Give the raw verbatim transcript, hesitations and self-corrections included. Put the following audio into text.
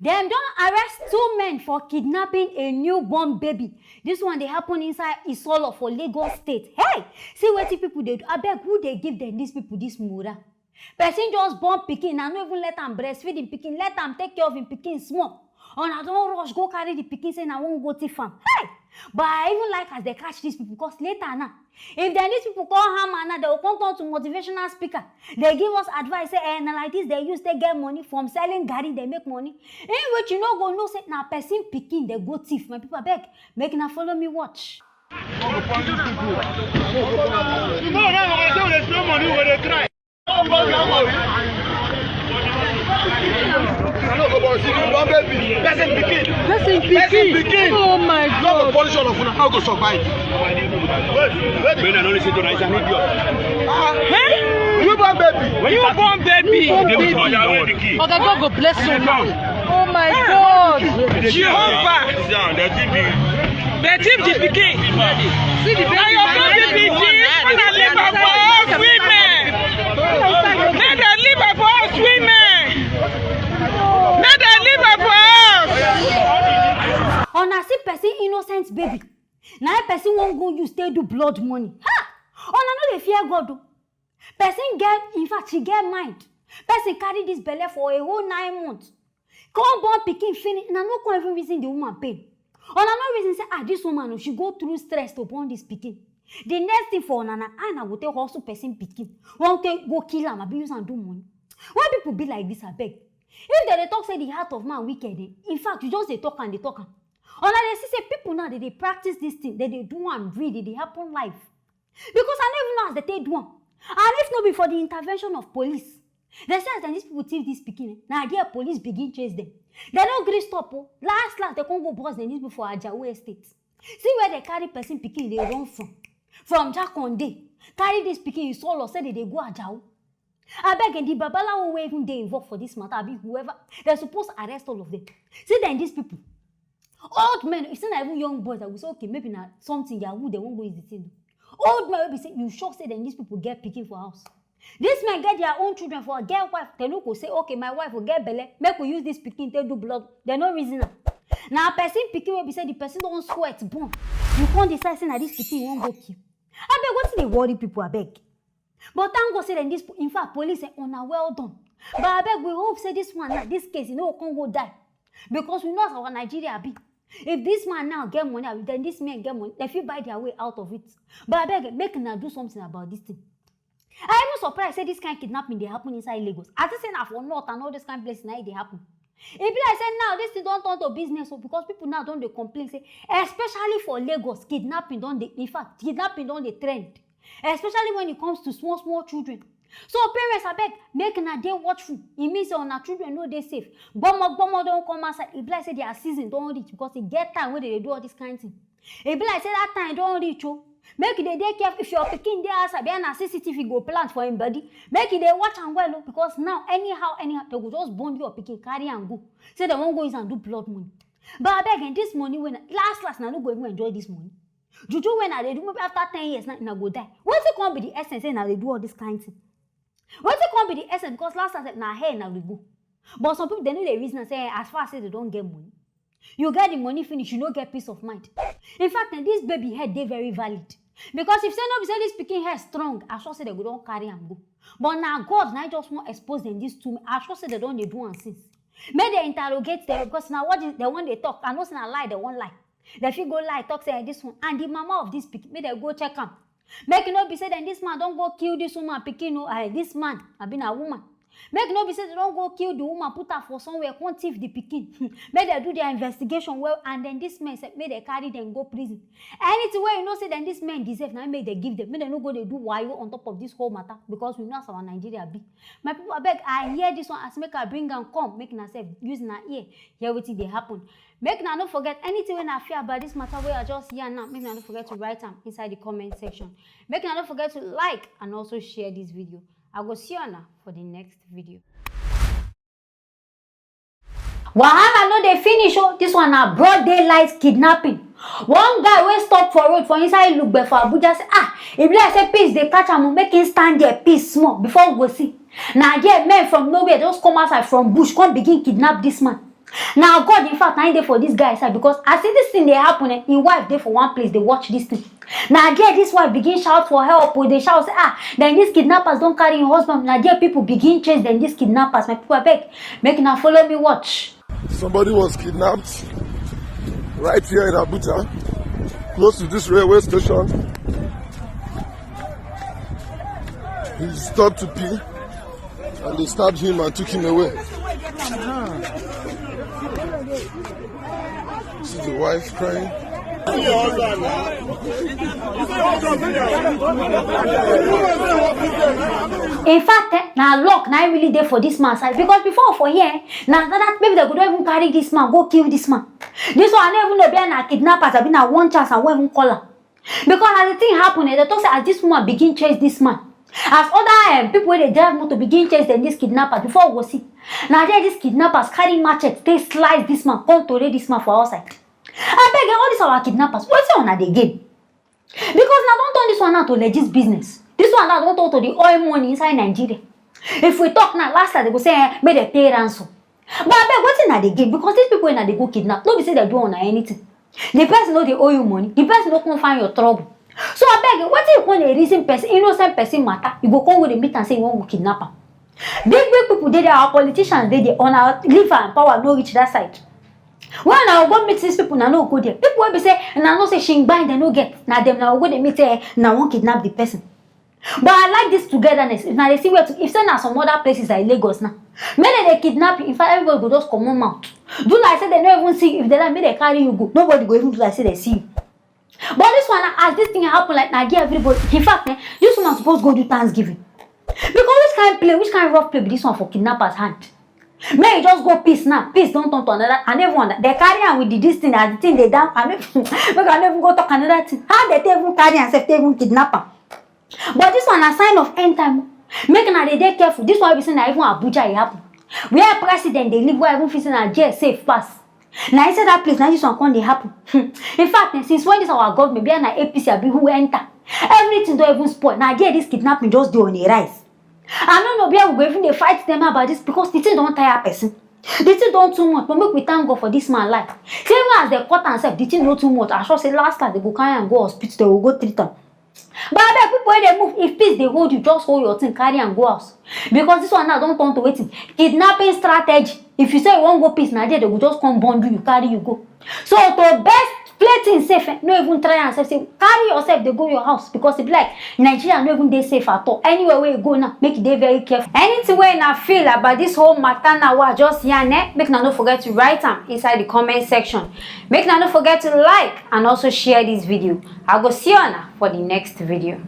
Dem don arrest two men for kidnapping a newborn baby. This one dey happen inside Isolo for Lagos State. Hey! See wetin people dey do. Abeg, who dey give dem, these people, this mura? Person just born pikin and no even let am breastfeed him pikin, let am take care of him pikin small. Una don rush go carry the pikin say na wan go thief am. Hey! But I even like as they catch these people, because later now, if then these people come hammer now, they will come turn to motivational speaker. They give us advice, say, eh, na like this they use take get money from selling garri, they make money. In which you no go know say na person pikin they go thief. My people, abeg, make na follow me watch. You know, now I say we dey spend money, we dey try. Person pikin. Person pikin. Oh my God. Polish all of una. How go survive? When I only say to is an idiot. Ah, hey? Newborn baby. Newborn baby. Oga, God go bless you now. Oh my God. Jehovah. They thief the pikin. See the baby. Now your baby be this. Make dem leave am for us women. Make dem leave am for us women. Make dem leave am for us. Una see person innocent baby. Na him person wan go use take do blood money. Ha! Una no dey fear God o. Person get, in fact, she get mind. Person carry this belle for a whole nine months. Come born pikin finish, una no come even reason the woman pain. Una no reason say, ah, this woman o, she go through stress to born this pikin. The next thing for una na how una go take hustle person pikin, wan take go kill am, abi use am do money. Why people be like this, abeg? If dem dey talk say the heart of man wicked, eh, in fact, you just dey talk am, dey talk am. Una dey see say people now, they dey practice this thing, they dey do am real, they dey happen live. Because I no even know as they take do am. And if no be for the intervention of police, they say as dem, these people thief this pikin, eh, na there police begin chase them. They no gree stop o. Last last, they come go burst dem, these people, for Ajao Estate. See where they carry person pikin, they run from. From Jakonde, carry this pikin, you saw, say they dey go Ajao. Abeg, and the babalawo wey even dey involved for this matter, abi whoever, they suppose arrest all of them. See then these people, old men, you see, na even young boys, I go say, okay, maybe na something yahoo they wan go use the thing do. Old men wey be say, you sure say then these people get pikin for house? These men get their own children, for get wife, they no go say, okay, my wife will get belle, make we use this pikin take do blood. They no reason am. Na person pikin wey be say the person don sweat born, you come decide say na this pikin you wan go kill. Abeg, wetin dey worry people, abeg? But thank God say then this, in fact, police say, una well done. But abeg, we hope say this one now, this case, you know, come go die. Because we know as our Nigeria be. If this man now get money, abi then this man get money, they fit buy their way out of it. But abeg, make una do something about this thing. I even surprised say this kind kidnapping dey happen inside Lagos. I think say na for north and all this kind place na e dey happen. E be like say now this thing don turn to business o, because people now don dey complain say, especially for Lagos, kidnapping don dey, in fact, kidnapping don dey trend, especially when it comes to small small children. So parents, abeg, make una dey watchful. E mean say una children no dey safe. Gbomo gbomo don come outside. E be like say their season don reach, because e get time wey they dey do all this kind thing. E be like say that time don reach o. Make you dey dey careful. If your pikin dey outside, be na C C T V go plant for him body. Make you dey watch am well o, because now anyhow anyhow they go just born your pikin, carry am go. Say they wan go use am do blood money. But abeg, eh, this money wey na last last, na no go even enjoy this money. Juju wey na dey do, maybe after ten years na, na go die. Wetin come be the essence say na dey do all this kind thing? Wetin come be the essence? Because last last na hair na we go. But some people, they no dey reason am say, eh, as far as say they don get money, you get the money finish, you no get peace of mind. In fact, eh, this baby head dey very valid. Because if say no be say this pikin head strong, I sure say they go don carry am go. But na God na just wan expose them, these two. I sure say they don dey do am since. Make they interrogate them, because na what they wan dey talk. I know say na lie they wan lie. They fit go lie, talk say, eh, this one. And the mama of this pikin, make they go check am. Make e no be say then this man don go kill this woman pikin o, eh, this man, abi na woman. Make e no be say they don go kill the woman, put her for somewhere, come thief the pikin. Make they do their investigation well, and then this man say, make they carry them go prison. Anything wey you know say then this man deserve, na make they give them. Make they no go dey do wayo on top of this whole matter, because we know as our Nigeria be. My people, abeg, I hear this one as make I bring am come, make una sef use una ear, hear wetin dey happen. Make una no forget, anything wey una feel about this matter wey I just hear now, make una no forget to write am inside the comment section. Make una no forget to like and also share this video. I go see una for the next video. Wahala no dey finish o. This one na broad daylight kidnapping. One guy wey stop for road for inside Lugbe for Abuja say, ah, e be like say peace dey catch am o, make him stand there, peace small, before we go see. Na there men from nowhere just come outside from bush, come begin kidnap this man. Na God, in fact, na him dey for this guy side, because as this thing dey happen, eh, him wife dey for one place dey watch this thing. Na there this wife begin shout for help, oh, dey shout say, ah, then these kidnappers don carry him husband. Na there people begin chase them, these kidnappers. My people, abeg, make una follow me watch. Somebody was kidnapped right here in Abuja, close to this railway station. He stopped to pee and they stabbed him and took him away. See the wife crying. In fact, eh, na luck na him really dey for this man side, because before for here, eh, na that maybe they go don even carry this man go kill this man. This one, I no even know be na kidnappers abi na one chance I wan even call am. Because as the thing happen, eh, they talk say as this woman begin chase this man, as other um, people wey dey drive motor begin chase them, this kidnappers, before we go see, na there these kidnappers carry machete take slice this man, come tori this man for outside. Abeg, eh, all these our kidnappers, wetin una dey gain? Because na don turn this one now to legit business. This one now don turn to the oil money inside Nigeria. If we talk now, last time they go say, eh, make dem pay ransom. But abeg, wetin una dey gain? Because these people wey una dey go kidnap, no be say dem do una anything. The person no dey owe you money. The person no come find your trouble. So abeg, wetin you come dey reason person, innocent person matter? You go come go dey meet am say you wan go kidnap am. Big big people dey there, our politicians dey there, una leave am, power no reach that side. When una go meet these people, una no go there. People wey be say una know say shingbai dem no get, na dem una go dey meet, eh, una wan kidnap the person. But I like this togetherness. If na dey see where to, if say na some other places like Lagos now, make dem dey kidnap you. In fact, everybody go just comot mouth. Do like say dem no even see you. If dem like, make dem carry you go. Nobody go even do like say dem see you. But this one, as this thing happen, like, na give everybody. In fact, eh, this woman suppose go do Thanksgiving. Because which kind play, which kind rough play be this one for kidnappers hand? Make you just go peace now. Peace don turn to another. I no even wonder. They carry am with the this thing, as the thing dey down. I no even, make I no even go talk another thing. How they take even carry am sef, take even kidnap am? But this one na sign of end time. Make una dey dey careful. This one wey be say na even Abuja e happen. Where president dey live, where I even feel say na there safe pass. Na inside that place na this one come dey happen. Hmm. In fact, eh, since when this our government, be na A P C abi who enter, everything don even spoil. Na there this kidnapping just dey on a rise. I no know where we go even dey fight them about this, because the thing don tire person. The thing don too much, but make we thank God for this man life. Say even as they cut am sef, the thing no too much. I sure say last last they go carry am go hospital, they go go treat am. But abeg, people wey dey move, if peace dey hold you, just hold your thing, carry am go house. Because this one now don turn to wetin? Kidnapping strategy. If you say you wan go peace, na there they go just come bundle you, carry you go. So to best play things safe, eh, no even try am sef. Say carry yourself dey go your house, because e be like Nigeria no even dey safe at all. Anywhere wey you go now, make you dey very careful. Anything wey una feel about this whole matter now wey I just yarn, eh, make una no forget to write am inside the comment section. Make una no forget to like and also share this video. I go see una for the next video.